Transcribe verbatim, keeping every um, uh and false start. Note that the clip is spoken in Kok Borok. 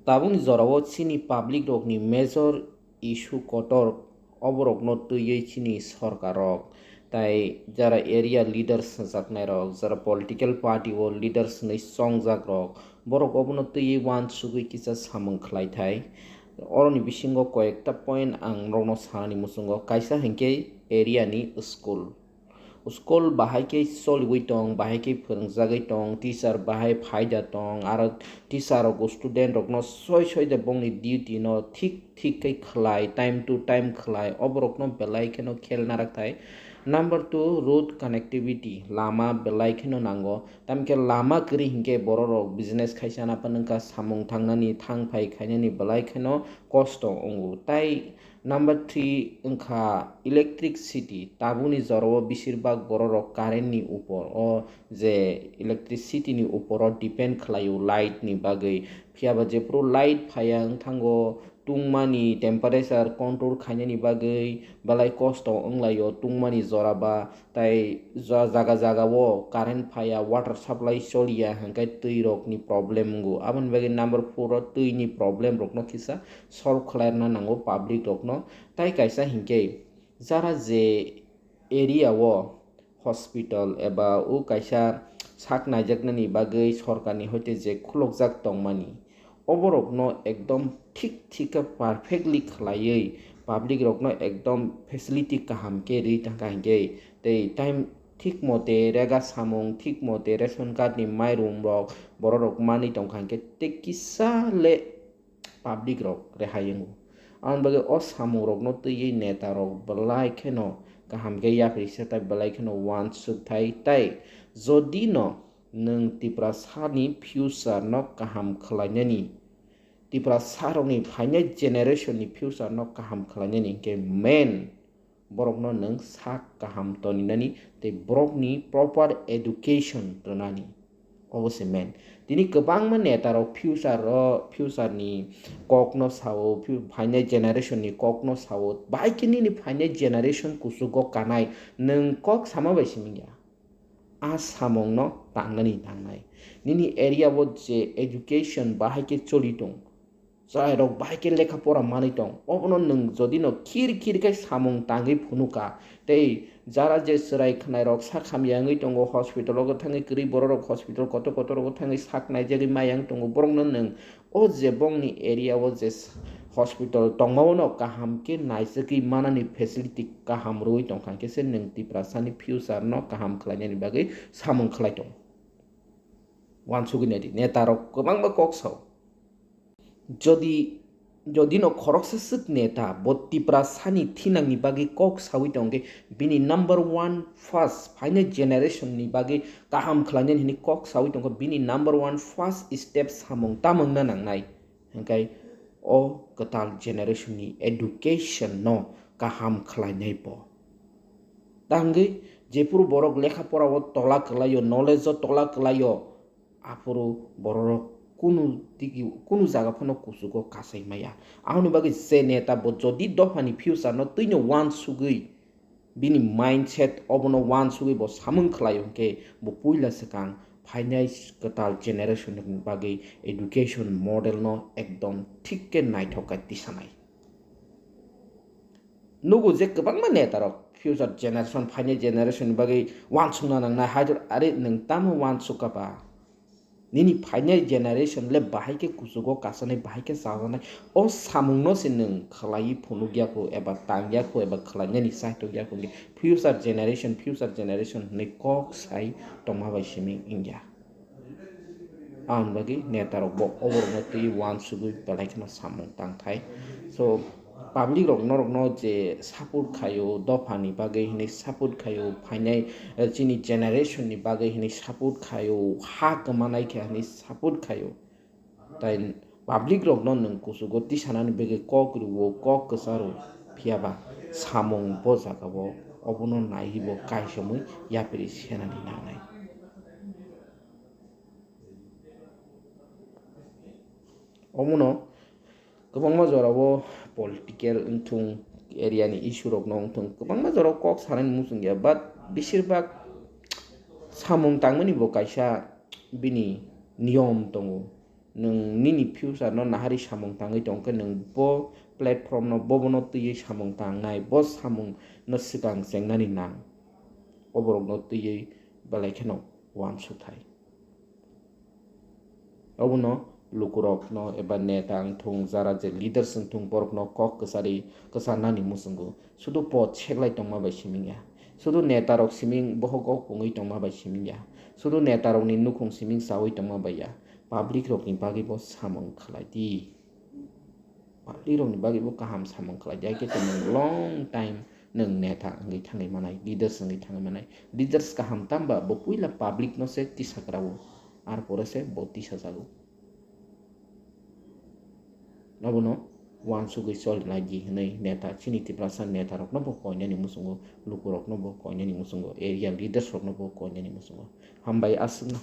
Tabukni jorao chini public rokni major issue kotor oborokno twiwi chini sorkar rok tai jara area leaders chwngjaknairok, jara political party o leaders hinwi chongjak rok, borok obono twiwi uansugwi kisa samung khlaithai. Oroni bisingo koyekta point ang norokno sanani muchungo, kaisa hinkhe area ni school. School bahai khe choliwi tong, bahai khe phwrwngjagwi tong, teacher bahai phaida tong, aro teacher rok student rokno soi soi de bongni duty no thik thik khe khlai, time to time khlai, oborokno belai kheno khel narak thai. Number two, road connectivity, lama belai kheno nango. Tamkhe lama kwrwi hinkhe bororok business khaisa napa nungkha, samung thangnani, thang phai khainani belai kheno kosto wngo. Tai number three wngkha electricity. Tabukni jorao besirbak bororok current ni upor o je electricity ni upor o depend khlaio light ni bagwi. Phiya ba jephuru light phaiya wngthango tungmani temperature control khainani bagwi belai kosto wnglaio tungmani jora ba. Tai ja-, jaga jaga o current phaiya, water supply choliya, hwnkhe twi rokni problem wngo. Aboni bagwi number four o twi ni problem rokno kisa solve khlaina nango public rokno. Tai kaisa hinkhe jara je area o hospital eba o kaisa sak naijaknani bagwi sorkarni hoite je khulokjak tongmani, oborokno ekdom thik thik khe perfectly khlaiwi public rokno ekdom facility kaham khe rwi thangkha hinkhe tei time thik mote rega samung, thik mote ration card ni mairum rok bororok manwi tongkha hinkhe tei kisa le public rok rehai wngo. Aboni bagwi o samung rokno twiwi neta rok belai kheno kaham khe yapri se tai belai kheno uansuk thai tai jodi no nwng Tiprasa ni future no kaham khlainani, Tiprasa rokni phainai generation ni future no kaham khlainani hinkhe main borokno nwng sak kaham toninani tei borokni proper education rwnani. Obo se main. Tini kwbangma neta rok future o, future ni kokno sao, fu-, phainai generation ni kokno sao, bahai khe nini phainai generation kuchugo kanai, nwng kok sama bai simi ya. A samungno tangnani nangnai. Nini area o je education bahai khe choli tong, chwrairok bahai khe lekha pora manwi tong, obono nwng jodi no khir khir khe samung tangwi phunukha, tei jara je chwrai khwnairok sak hamya wngwi tongo, hospital o thangwi kwrwi bororok hospital kotor kotor rogo thangwi sak naijagwi maya wng tongo, borokno nwng o je bongni area o je s-, hospital tongmao no kaham khe naijagwi manani facility kaham rwui tongkha, hwnkhe se nwng Tiprasani future no kaham khlainani bagwi samung khlai tongo. Uansugwi naidi, neta rok kwbangma kok sao. Jodi, jodi no khoroksa swk neta bo Tiprasani thinangni bagwi kok sawi tongkhe, bini number one first phainai generation ni bagwi kaham khlainani hwnwi kok sawi tongkha, bini number one first step samung tamo wngna nangnai, hwnkhe o kwtal generation ni education no kaham khlainai bo. Tangwi jephuru borok lekha pora o tola kwlaio, knowledge o tola kwlaio, aphuru bororok kunu digi, kunu jaga phano kuchugo kasai maya. Aboni bagwi je neta bo jodi dophani future no twino uansugwi, bini mindset obono uansugwi bo samung khlaio hwnkhe, bo puila swkang phainai kwtal generation ni bagwi education model no ekdom thik khe naithok khe tisanai. Nugo je kwbangma neta rok future generation, phainai generation ni bagwi uansukna nangnai, hai are nwng tamo uansukha ba? Nini phainai generation le bahai khe kuchugo kasanai, bahai khe chajaknai. O samungno se nwng khlaiwi phunukya kho eba tangya kho eba khlainani chaitok ya kho hwnkhe future generation, future generation hwnwi kok sai tongma bai simi wngya. Aboni bagwi neta rok bo oborokno twi uansugwi belai kheno samung tangthai. So, public rok norokno je support khaio, dophani bagwi hinwi support khaio, phainai, eh, chini generation ni bagwi hinwi support khaio, ha kwmanai khe hinwi support khaio. Tai public rokno nwng kuchugo tisanani bagwi kok rwo, kok kwcharo, phiya ba samung bo jaga o obono naiwi bo kaichomwi yapri senani nangnai. Omono kwbangma jorao political wngthung, area ni issue rokno wngthung, kwbangma jorao kok sanani muchung ya, but besirbak samung tangmani bo kaisa bini niyom tongo. Nwng nini future no nahari samung tangwi tongkhe nwng bo platform no bobono twiwi samung tangnai, bo samung no swkang chengnani nang. Oborokno twiwi belai kheno uansukthai. Obono lukurokno eba neta wngthung, jara je leaders wngthung, borokno kok kwchari kwcharnani muchungo. Sudu pod seklai tongma bai siming ya. Sudu netarok siming bohogo pungwi tongma bai siming ya. Sudu netarokni nukhung siming chawi tongma bai ya. Public rokni bagwi bo samung khlai di. Public rokni bagwi bo kaham samung khlai di. Hai khe chwng long time nwng neta wngwi thangwi manai, leaders wngwi thangwi manai. Leaders kaham tamba bo puila public no se tisa kwrao, ar pore se bo tisa jago. Abono uansugwi chol lai di hwnwi neta, chini Tiprasa neta rokno bo koinani muchungo, lukurokno bo koinani muchungo, area leaders rokno bo koinani muchungo. Hambai aswkno.